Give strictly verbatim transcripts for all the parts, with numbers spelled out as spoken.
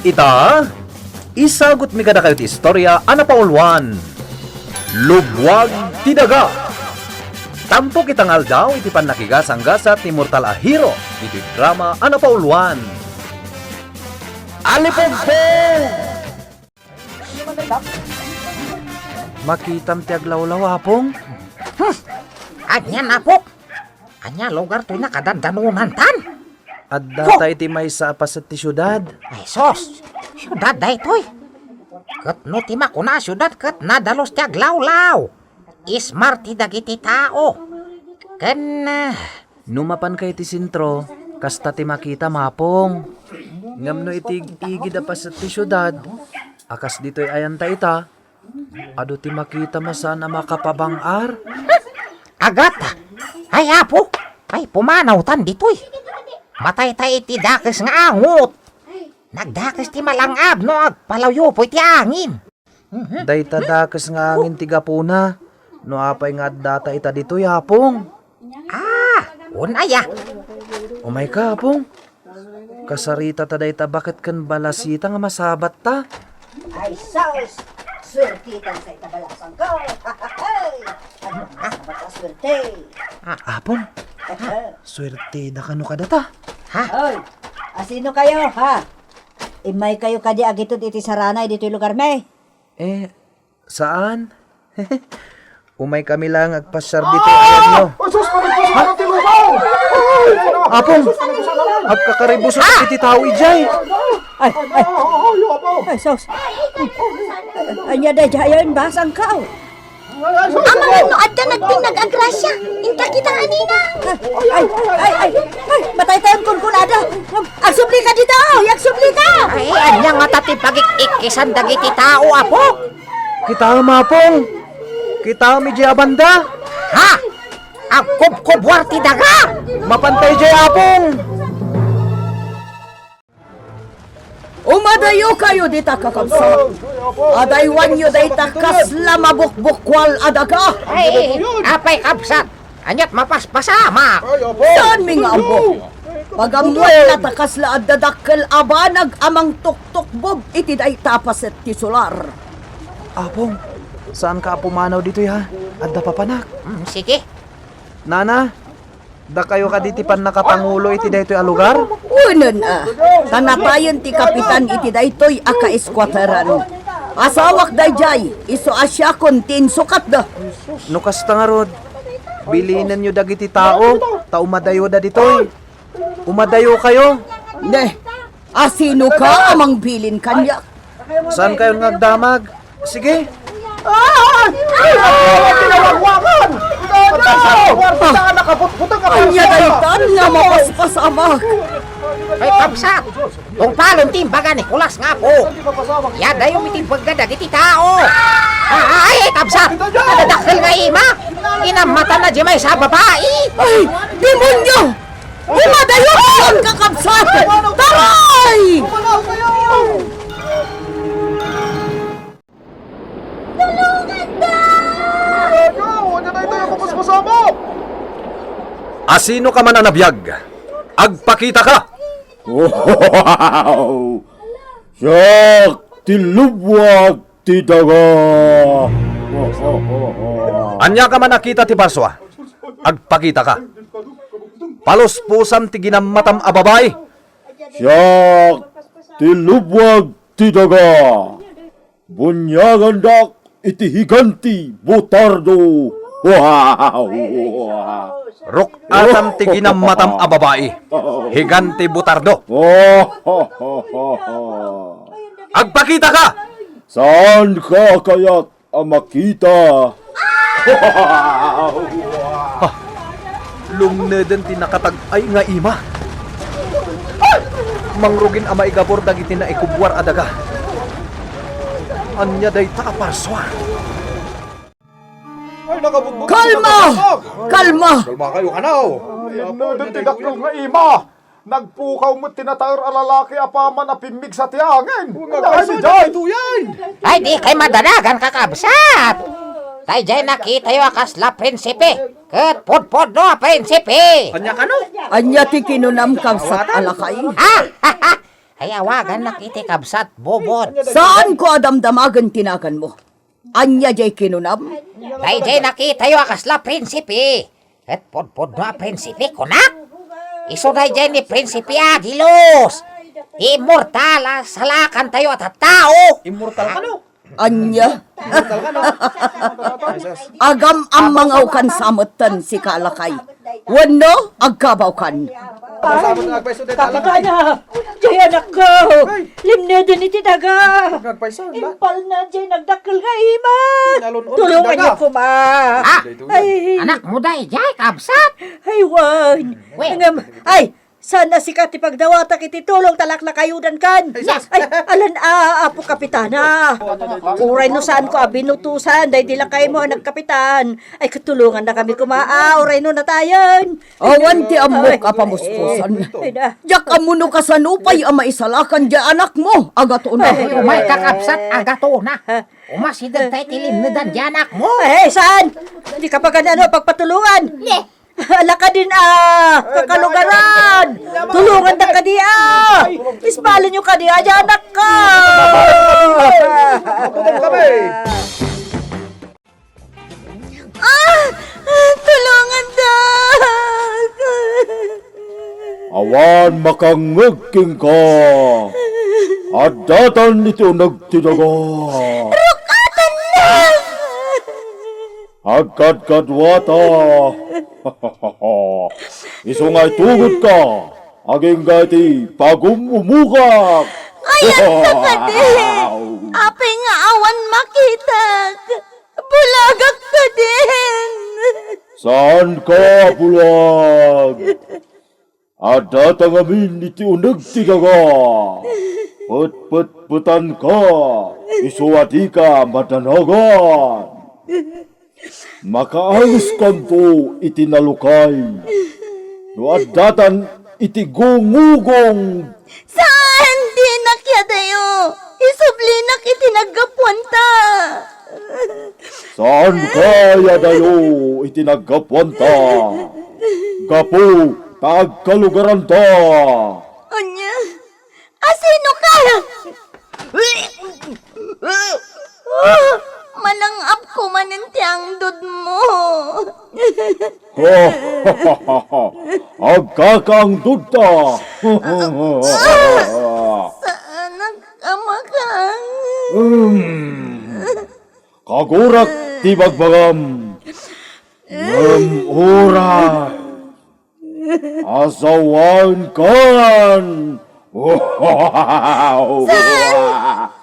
Ita, isagutmi kadakayo ti istorya a napauluan, Lubwag ti Daga. Tampok ita nga aldaw iti pannakigasanggasat ti mortal a hero iti drama a napauluan, Alipugpog! Makitam ti aglawlaw, Apong? Hmm. Ania, Apok? Ania lugar toy nakadandanonantan? Adda ta iti maysa a paset ti siudad. Ay, sus! Siudad daytoy. Ket no ti makuna a siudad ket nadalus ti aglawlaw. Ismar ti dagiti tao. Ken, ah, No mapanka iti sentro, kasta ti makitam, Apong. Ngem no iti ig-igid a paset ti siudad, a kas ditoy ayanta ita, adu ti makitam a saan a makapabang-ar. Agat! Ay, Apo! Ay, pumanawtan ditoy! Mataytay iti dakes nga angot! Nagdakes ti malang-ab no agpaluyupoy ti angin. Dayta dakes nga angin ti gapuna. No apay nga addata ita ditoy, Apong? Ah, un aya. Umayka, Apong. Kasarita ta dayta baket ken balasita nga masabatta. Ay, sus! Suertitan sa ita balasangko. Ay, ano, masabat a suerte. Apong, suerte da kano kadata. Ha? Oy, asino kayo, ha? Immay kayo kadi agitud iti saranay ditoy lugar mi? Eh, saan? Umay kami lang agpasiar ditoy ayanyo. Ay, sus, karibus na ti lugaw! Apong, agkakaribus iti tao idiay. Ay, ay. Ay, sus. Ania daydiay a basangko? Amangan no adda nagbinnag a grasia, inka kita nga ninang. Ay, ay, ay, ay, mataytayon kunkunada. Agsublika dita, agsublika. Ay, ania ngata ti pagik-ikkisan dagiti tao, Apo? Kitaem, Apong. Kitaem idiay a banda. Ha? Agkubkubbuar ti daga. Mapantay idiay, Apong. Umadayokayo dita, kakabsat. Adaywanyo dayta kasla mabukbukkual a daga. Ay, apay, kabsat? Aniat mapaspasamak? Saanmi nga ammo. Pag-ammoenna ta kasla adda dakkel a banag a mangtuktukbob iti dayta a paset ti solar. Apong, saanka a pumanaw ditoy, ha? Adda papanak. Mm, sige. Nana, dakayo kadi ti pannakapangulo iti daytoy a lugar? Wen a, ta natayen ti kapitan iti daytoy a kaeskuateran. Asawak daydiay, isu a siakon ti insukatda. No kasta ngarud, bilinenyo dagiti tao, ta umadayoda ditoy. Umadayokayo. Ne, asinoka a mangbilin kaniak? Saankayon nga agdamag? Sige. Ay! Ay! Ay! Tinawagwagan! Ania daytan nga mapaspasamak? Ay, kabsat! Tungpalem ti imbaga ni Kulas nga apo. Iadayom iti bagga dagiti tao. Ay, ay, kabsat! Adda dakkel nga ima! Inamatana diay maysa a babai! Ay, demonyo! Umadayokayon, kakabsat! Taray! Tulonganda! Ikaw, ania daytoy a mapaspasamak? Asinoka man a nabiag? Agpakitaka! Wow! Siak ti lubwag ti daga! Aniaka man a kita ti parsua? Agpakitaka. Paluspusam ti ginammatam a babai. Siak ti lubwag ti daga. Bunyagandak iti higanti butardo. Wow! Ruk-atam ti ginammatam a babai. Higanti butardo. Agpakitaka! Saanka kayat a makita? Ha, lungneden ti nakatag-ay nga ima. Mangrugin a maigabur dagiti naikubbuar a daga. Ania dayta a parsua? Ay, nakabutbut. Kalma! Kalma! Kalma kayo, kanaw. Ay, apo, dun ti dakkel nga ima. Nagpukaw met ti nataer a lalaki apaman a pimmigsa ti angin. Ay, di kay madanagan, kakabsat. Tay jay nakitayo a kasla prinsipe. Ket pudpudno a prinsipe. Ania kano? Ania ti kinunam, kabsat a lakay? Ha? Ay, awagannak iti kabsat, Bubod. Saanko a damdamagen ti naganmo. Ania jay kinunam? Dayjay nakitayo a kasla prinsipe. Ket pudpudno a prinsipe, kunak? Isu dayjay ni Prinsipe Agilos. Ti immortal a salakantayo a tattao. Immortal kano? Ania? Immortal kano? Agam-ammangawkan sa metten, sika a lakay. Wenno, agkabawkan. Ay, Kapitana, jay anakko. Ay. Limneden iti daga. Agpayso, la. Impalna jay nagdakkel nga ima. Tulonganyo koma. Ah, ay. Anakmo dayjay, kabsat? Ay, wen. Wen. Ngem, ay, saan a sika ti pagdawatak iti tulong ta laklakayudankan. Ay, alan a, Apo Kapitana. Uray no saanko a binutosan daydi lakaymo a nagkapitan. Ay, katulongannakami koma, a, uray no natayen. Awan ti ammok a pamuspusan. Ay, da. Diak ammo no kasano pay a maisalakan diay anakmo, agatona. Ay, umayka, kabsat, agatona. Umasideg tay ti limnedan diay anakmo. Ay, saan? Dika pagan-ano pagpatulongan. Ne. Ala kadin a kakalugaran. Tulongandaka kadi a. Isbalinyo kadi a diay anakko. Ah! Tulongandak! Awan makangngeg kenka. Addatan iti uneg ti daga. Rukatannak! Agkadkaduata. Isu nga itugedka agingga iti pagum-umugak. Ay, anta kadi? Apay nga awan makitak? Bulagak kadin. Saanka a bulag. Addata ngamin iti uneg ti daga. Petpetpetanka, isu a dika madanagan. Makaangeskanto iti nalukay no addatan iti gungugong. Saan, dinak adayo. Isublinak iti naggapuanta. Saan kaya dayo iti naggapuanta? Gapu ta agkalugaranta. Ania? Asino kaya? Oh, manang-apko manen ti angdudmo. Agkakaangdudta. Saanak a makaangdud. Hmm. Kagurak ti bagbagam. Ngem uray. Asawaenkan. Saan?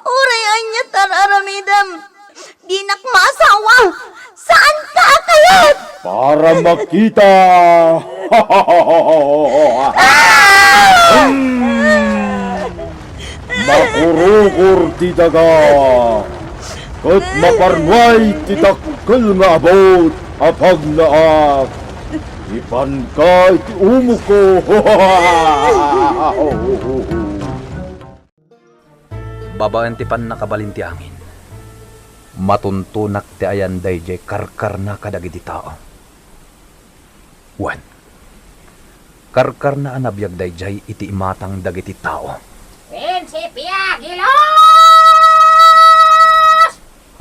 Uray ania ti ar-aramidem. Dinak maasawa. Saanka a kayat? Para makita. Ah! Hmm. Makurukor ti daga, ket maparnuay ti dakkel nga abut a pagnaak. Ipanka iti umokko. Babaen ti pannakabalin ti angin, matuntonak ti ayan daydiay karkarna kadagiti tao. Wen, karkarna a nabiag daydiay iti imatang dagiti tao. Prinsipe Aguilos!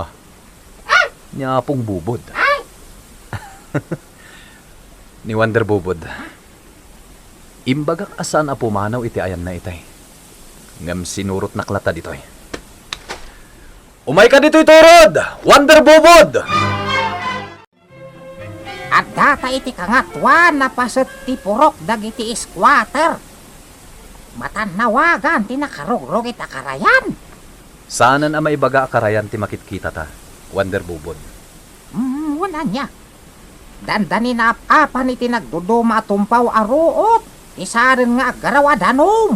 Ah, ni Apong Bubod. Ay! Ni Wonder Bubod. Imbagak a saan a pumanaw iti ayanna itay. Ngem sinurotnak latta ditoy. Umayka ditoy, Torod! Wonder Bubod! Addata iti kangatoan a paset ti purok dagiti squatter. Matannawagan ti nakarugrugit a karayan. Saanen a maibaga a karayan ti makitkitata, Wonder Bubod. Mm, wen ania? Dandani naap-apan iti nagduduma a tumpaw a ruot ti saren nga aggaraw a danum.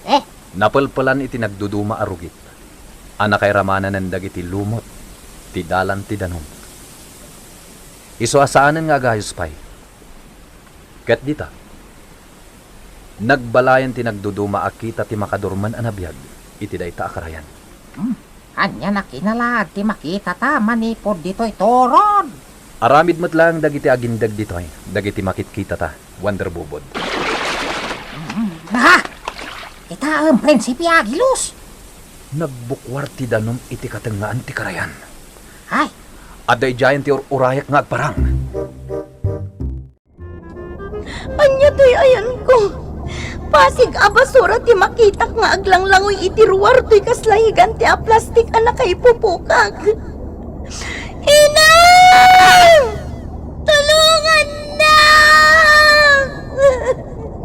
Eh. Napelpelan iti nagduduma a rugit a nakairamanen dagiti lumot ti dalan ti danum. Isu a saanen nga agayos pay. Ket dita, nagbalayen ti nagduduma a kita ti makadurman a nabiag iti dayta a karayan. Hmm, ania nakina laeng ti makitata manipud ditoy, Torod? Aramid met laeng dagiti agindeg ditoy, dagiti makitkitata, Wonder Bubod. Hmm, ha! Kitaem, Prinsipe Agilus! Nagbukwar ti danum iti katengngaan ti karayan. Ay! Adda idiayen ti ur-urayak nga agparang. Ania toy ayanko? Pasig a basura ti makitak nga aglanglangoy iti ruar toy kasla higante a plastik a nakaipupukak. Inang! Tulongannak!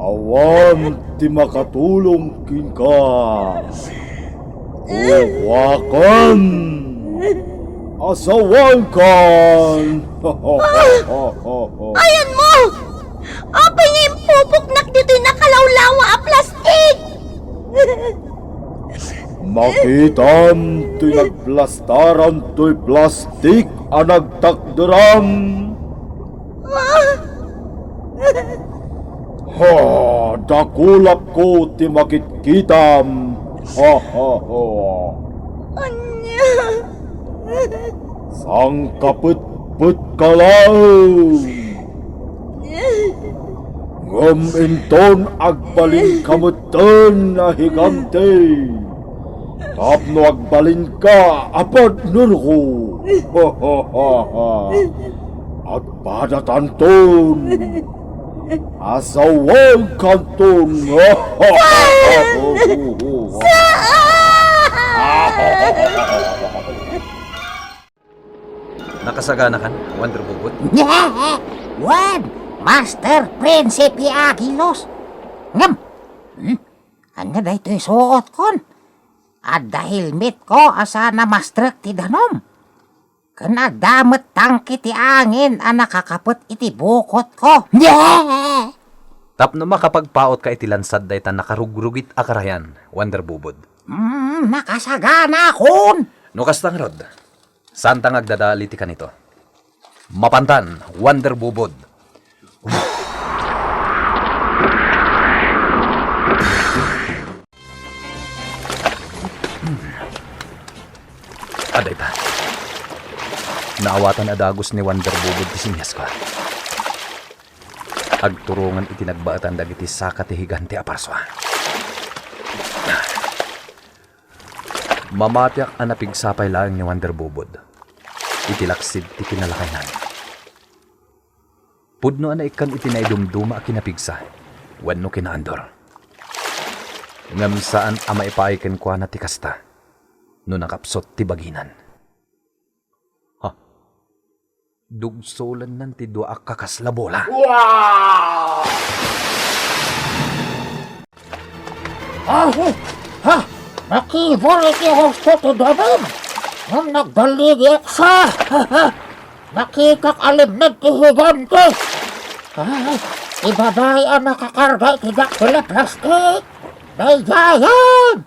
Awan ti makatulong kenka. Uwakan! Asawankan! Ayanmo! Apay nga impupuknak ditoy nakalawlawa a plastik? Makitam ti nagplastaran toy plastik a nagtakderam. Ah! Ha, dakulakko ti makitkitam. Ha, ha, ha. Ania? Sangkapetpetka laeng. Ngem inton agbalinka metten a higante, tapno agbalinka a padnerko. Agpadatanton. Asawankanton. Nakasaganakan, Wonder Bubut? Wen, Master Prinsipe Agilus. Ngem, hmm? Ania daytoy suotkon? Adda helmetko a saan a mastrek ti danum. Ken adda met tangke ti angin a nakakapet iti bukotko. Tapno makapagpaotka iti lansad dayta nakarugrugit a karayan, Wonder Bubud. Mm, nakasaganakon! No kasta ngarud, saanta nga agdadal iti kanito. Mapantan, Wonder Bubud. Adda ita. Naawatan a dagus ni Wonder Bubud ti siniasko. Agturongan iti nagbaetan dagiti saka ti higante a parsua. Mamatiak a napigsa pay laeng ni Wonder Bubud iti laksid ti kinalakaynan. Pudno a naikkan iti naidumduma a kinapigsa wenno kinaandor. Ngem saan a maipaay kenkuana ti kasta no nakapsut ti baginan. Ha? Dugsolennan ti dua a kakasla bola. Wow! Ah, ha! Nakibur iti husto ti danum. Ngem nagbaligi eksa. Nakitak a limned ti higante. Ah, ti babai a nakakarga iti dakkel a plastik. Daydiayen!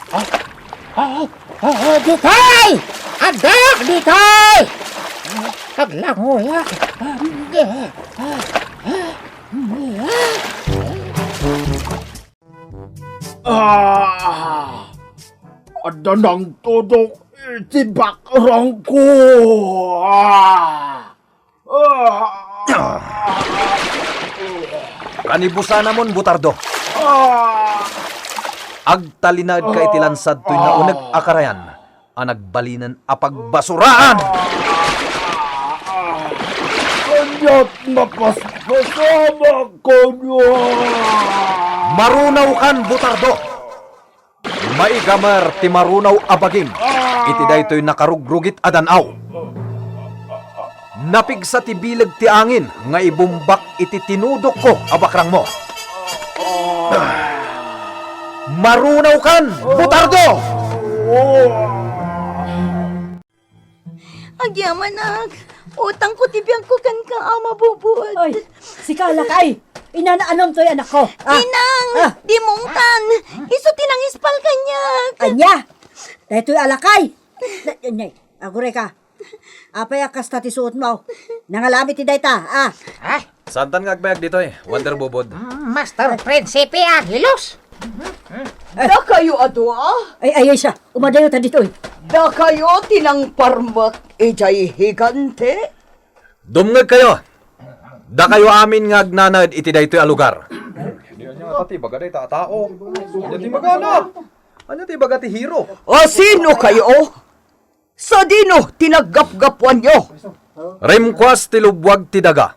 Ah. Ah, ah, ah, ditay! Adda ditay! Aglangoyak! Ah! Adda nangtudok iti bakrangko! Ah! Ah! Kanibusanamon, Butardo. Ah! Agtalinaedka iti lansad toy nauneg a karayan a nagbalinen a pagbasuraan. Kaniak napaspasamak kaniak. Marunawkan, Butardo. Maigamer ti marunaw a bagim iti daytoy nakarugrugit a dan-aw. Napigsa ti bileg ti angin nga ibumbak iti tinudokko a bakrangmo. Marunawkan, Butardo! Agyamanak, utangko ti biagko kenka, Ama Bubud. Ay, sika, lakay! Inana-anam toy anakko. Ah, Inang, ah. Dimungtan! Isu ti nangispal kaniak! Ania? Daytoy a lakay! Na, ania, aguray ka. Apay a kasta ti suotmo? Nangalami ti dayta, ah. Ah, Santan nga agbayag ditoy, Wonder Bubod. Mm, Master Prinsipe Angelos. Dakayo a dua? Ay, ay, ay, siya. Umadayo ta ditoy. Dakayo ti nangparmek idiay higante? Dumngegkayo. Dakayo amin nga agnanaed iti daytoy a lugar. Ati baga dayta a tao. Anya ti magana? Anya ti baga ti hero? O sino kayo? Sadino ti naggapgapuanyo? Rimkuas ti lubbuag ti daga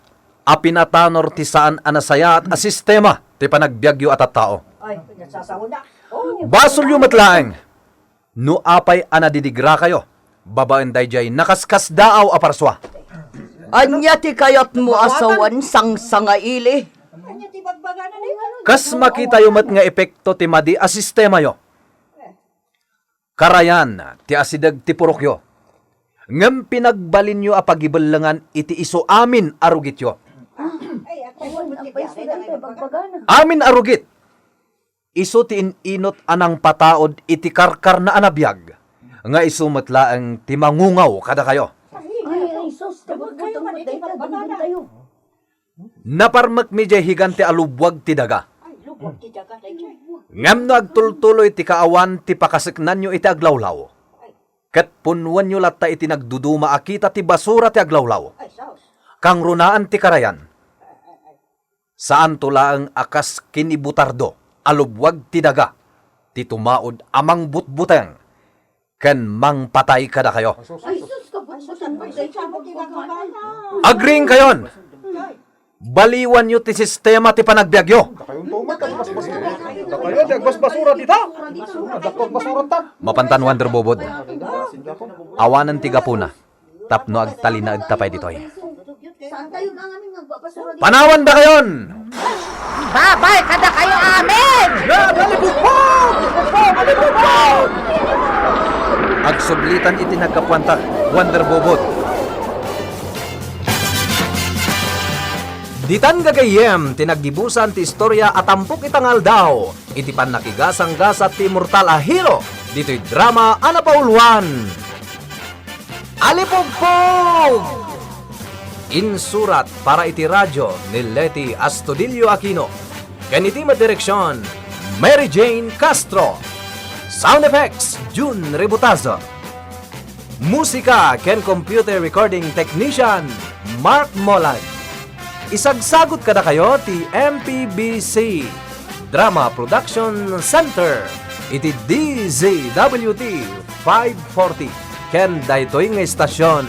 a pinatanor ti saan a nasayaat a sistema ti panagbiagyo a tattao. Basolyo met laeng no apay a nadidigrakayo babaen daydiay nakaskasdaaw a parsua. Ania ti kayatmo a sawen, sangsangaili? Kas makitayo met nga epekto ti madi a sistemayo. Karayan ti asideg ti purokyo, ngem pinagbalinyo a pagibellengan iti isu amin a rugityo. Amin a rugit, isu ti in-inot a nangpataod iti karkarna a nabiag, nga isu met laeng ti mangungaw kadakayo. Ay, ay, sus, tabagbutan mo dayta, dungdungtayo. Naparmekmi diay higante a lubbuag ti daga. Ngem no agtultuloy ti kaawan ti pakaseknanyo iti aglawlaw, ket punnoenyo latta iti nagduduma a kita ti basura ti aglawlaw, kangrunaan ti karayan. Saanto laeng a kas kinibutardo a lubbuag ti daga ti tumaud a mangbutbuteng ken mangpatay kadakayo. Ay, sus, kabutbutan mo, dayta. Agriingkayon! Baliwanyo ti sistema ti panagbiagyo. Dakayo ti agbasbasura dita. Dakayo agbasbasura ta. Mapantan, Wonder Bobod. Awanen ti gapuna tapno agtalinaedta pay ditoy. Panawan dakayon! Babay kadakayo amin! Nalipupog! Nalipupog! Agsublitan iti naggapuanta, Wonder Bobot. Ditan gagayyem ti naggibusan ti istorya a tampok ita nga aldaw iti pannakigasanggasat ti immortal a hero ditoy drama a napauluan. Alipugpog! Insurat para iti radio ni Leti Astudillo Aquino, ken iti madireksion, Mary Jane Castro. Sound effects, Jun Ributazo. Musika ken computer recording technician, Mark Molag. Isagsagut kadakayo ti M P B C Drama Production Center iti D Z W T five forty ken daytoy nga istasion